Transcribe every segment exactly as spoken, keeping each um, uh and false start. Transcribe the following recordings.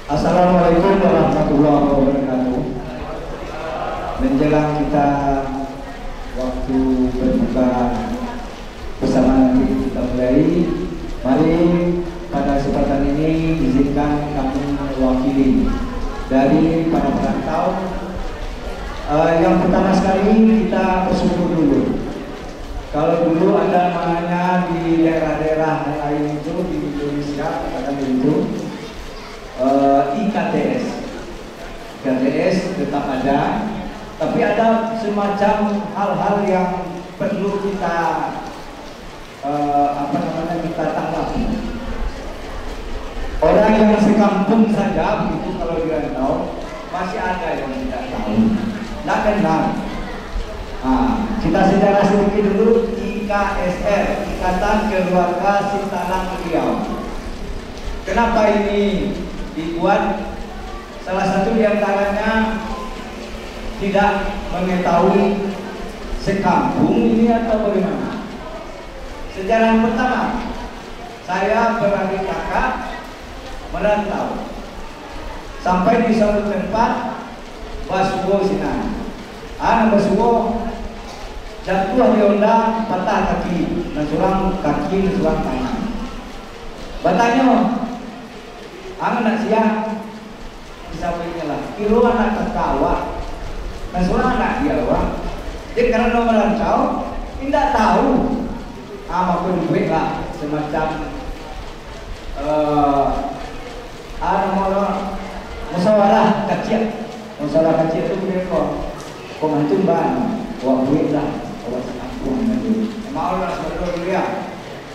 Assalamualaikum warahmatullahi wabarakatuh. Menjelang kita waktu berbuka bersama nanti kita mulai, mari pada kesempatan ini izinkan kami mewakili dari para perantau. Eh, yang pertama sekali kita bersyukur dulu. Kalau dulu ada namanya di daerah-daerah yang lain itu di Indonesia, katakan begitu, eh, I K T S. I K T S tetap ada, tapi ada semacam hal-hal yang perlu kita, eh, apa namanya, kita tanggapi. Orang yang sekampung saja begitu, kalau di rantau masih ada yang tidak tahu, tidak kenal. Ah, kita sejarah sedikit dulu, I K S R, Ikatan Keluarga Sitalang Riau. Kenapa ini dibuat? Salah satu di antaranya tidak mengetahui sekampung ini atau bagaimana. Sejarah pertama, saya beradik kakak merantau sampai di suatu tempat basuo sinan. Anak basuo jatuah di onda, patah kaki, nan surang kaki, nan surang tangan. Batanyo, "Ang nak sia?" Disabuiknyo lah, "Kiro anak kakak awak, nan surang anak dia awak." Dek karano marantau, indak tahu. Ah, mako dibuek lah semacam, eh, ah, namo lo, musyawarah kaciak. Musyawarah kaciak tu buliah ko, ko mantun ban, awak buek lah, awak sakampuang tu. Mau lah sebetulnyo dia.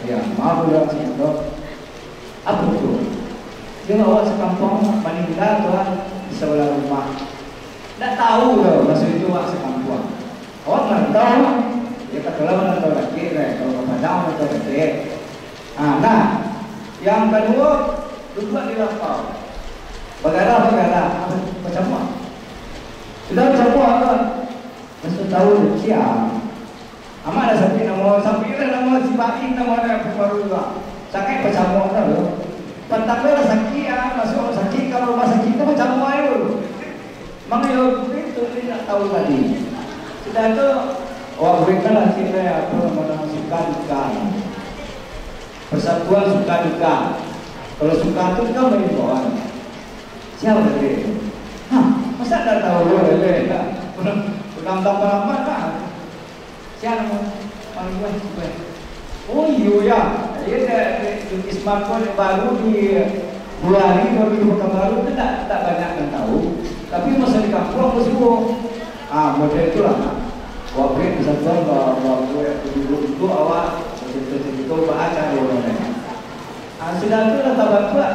Ya, mau lah sebetulnyo. Apo tu? Jan awak sakampuang maningga tu, ah, di sabalah rumah. Ndak tahu doh, maso itu awak sakampuang. Awak marantau, ya, katolah marantau dakek, kan? Kalau ka Padang marantau dakek. Ah, nah, yang kaduo, duduak di lapau. Bagarah-bagarah, apo, bacamuak. Sudah bacamuak, kan? Maso tahu, siang. Amak lah sakik namo, sakik lah namo si Baim namo anak baru tu. Sakik bacamuak dah tu. Patang lah sakik ah, masuak sakik ka rumah sakik tu bacamuak ayo. Mang yo itu ni nak tahu tadi. Sudah tu, awak berikan lah kira apa nama suka duka. Persatuan suka duka. Kalau suka tu kan berimbauan. Siapa dia? Hah, masa tak tahu lo lele? Udah, udah tambah lama dah. Siapa nama? Panggil lah, cuba. Oh iyo ya, jadi ada lukis makon baru di dua hari baru di Pekanbaru tu tak, tak banyak yang tahu. Tapi masa di kampung aku suruh. Ah, model itulah. Wabrik persatuan bawa, bawa buat duduk-duduk awak, cerita-cerita bahasa dulu. Ah, sudah tu lah tabantuak.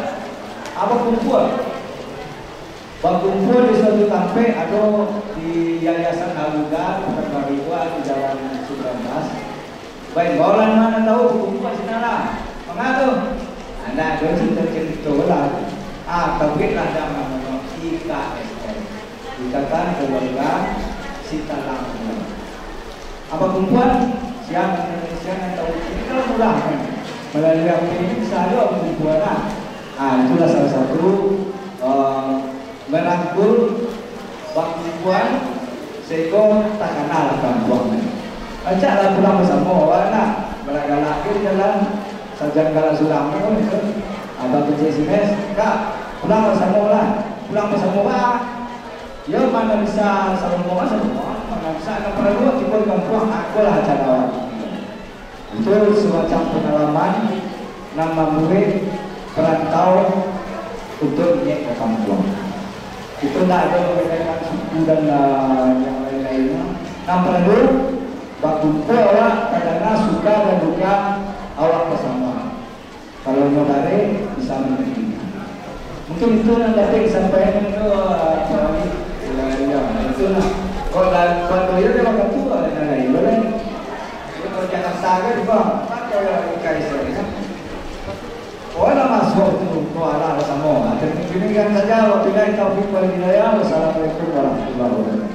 Apa kumpul? Bakumpul di suatu tampek, ado di Yayasan Garuda, Pekanbaru, di Jalan Ciberambass. Baik, baolah nan ma tahu, bakumpul sinan lah. Manga tu? Anak tu cerita-cerita lah. Ah, tabuiklah dah nama I K S L. Ikatan Keluarga Sitalang. Apa kumpulan? Siang, siang atau ini kalau murah kan? Melalui apa ini bisa ada kumpulan lah. Ah, itulah salah satu, eh, merangkul bakumpulan sehingga takana lah kampuang ni. Rancak lah pulang basamo, awak nak galak-galak ke jalan, sajan galak surang ni pun itu. Abang kecil sines, "Kak, pulang basamo lah, pulang basamo, Kak." Yo, mana bisa sarumo, sarumo, mana bisa nak paralu tibo di kampuang, akolah acara awak. Itu semacam pengalaman nan mambuek perantau untuk ingek ka kampuang. Itu ndak ado membedakan suku dan, ah, yang lain-lainnyo. Nan paralu bakumpul awak, kadanga suka dan duka awak basamo. Kalau nyo barek, bisa manarimo. Mungkin itu nan dapek disampaikan tu, ah, Pak Wali. Ya, ya, itu lah. Kok dah, kok tu, ya, dia makan tu, ah, yang lain, boleh. Dia kalau Jakarta kan, bang, apa yang ikai saya, ya? Oh, lah masuk tu, tu arah sama. Ada pimpinan saja, wabillahi taufiq wal hidayah. Wassalamualaikum warahmatullahi wabarakatuh.